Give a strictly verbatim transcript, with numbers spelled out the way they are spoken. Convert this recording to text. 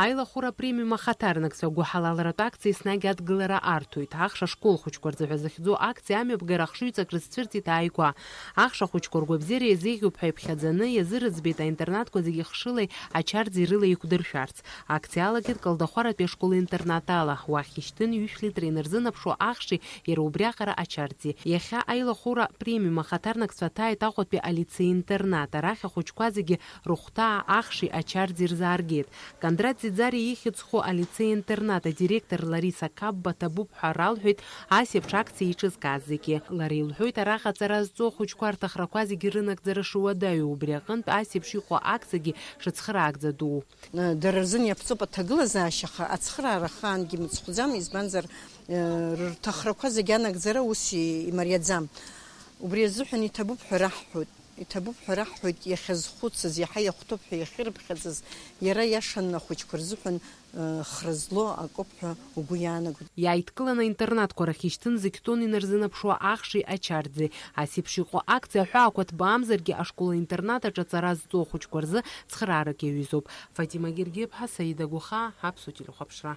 Аилахәыра премиум ахаҭарнакцәа агәыҳалалратә акциа еснагь адгылара арҭоит. Ахш ашкол хәыҷқәа рзы ҳәа захьӡу акциа амҩаԥгара ахшыҩҵак рызцәырҵит ааигәа. Ахш ахәыҷқәа ргәабзиара иазеиӷьуп ҳәа иԥхьаӡаны иазырыӡбеит аинтернатқәа зегьы хшылеи ачарӡи рыла еиқәдыршәарц. Акциа алагеит Калдахәаратәи ашкол-интернат ала. Уахь ишьҭын ҩышә литра инарзынаԥшуа ахши иара убриаҟара ачарӡи. Иахьа аилахәыра премиум ахаҭарнакцәа ҭааит Аҟәатәи алицеи-интернат. Арахь ахәыҷқәа зегьы рыхәҭаа ахши ачарӡи рзааргеит. Кондрат Ӡиӡариа ихьӡ зху алицеи-интернат адиректор Лариса Кабба ҭабуп ҳәа ралҳәеит ас еиԥш акциа еиҿызкааз зегьы. Лара илҳәоит, араҟа аҵара зҵо ахәыҷқәа рҭахрақәа зегьы рынагӡара шуадаҩу, убри аҟынтә ас еиԥш иҟоу акциагьы шыцхыраагӡа дуу. Дара рзын иаԥҵоуп аҭагылазаашьа, аха ацхыраара ахаангьы мыцхәӡам, избанзар, рҭахрақәа зегьы анагӡара ус имариаӡам. Убри азыҳәан иҭабуп ҳәа раҳҳәоит. Иҭабуп ҳәа раҳҳәоит, иахьазхәыцыз, иаҳа иахәҭоуп ҳәа иахьырыԥхьаӡаз, иара иашан ахәыҷқәа рзыҳәан, э, хра злоу акоуп ҳәа угәы иаанагоит. Иааидкыланы аинтернатқәа рахь ишьҭын зегь тонн инарзынаԥшуа ахши ачарӡи. Ас еиԥш иҟоу акциа аҳәаақәа ҭбаамзаргьы ашкол-интернат аҿы аҵара зҵо ахәыҷқәа рзы цхыраарак иаҩызоуп. Фатима Гергиаԥҳа, Саида Гәахаа, Аԥсуа телехәаԥшра.